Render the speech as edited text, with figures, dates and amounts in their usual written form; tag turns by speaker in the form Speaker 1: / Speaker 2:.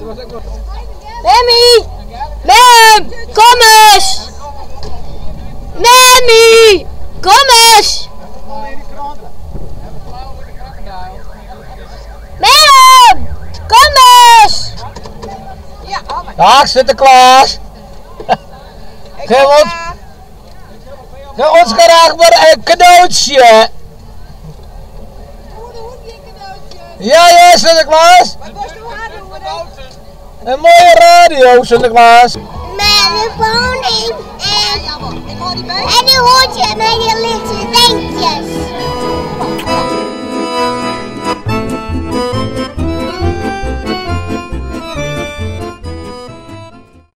Speaker 1: Memmy! Mem! Kom ris! Memmy! Kom ris! Mem! Kom ris!
Speaker 2: Dag Sinterklaas! Geef ons, geef ons graag maar een cadeautje. Ja, ja, Sinterklaas. Een mooie radio, Sinterklaas.
Speaker 1: Met een pony en, en een hoortje met je lichte denkjes.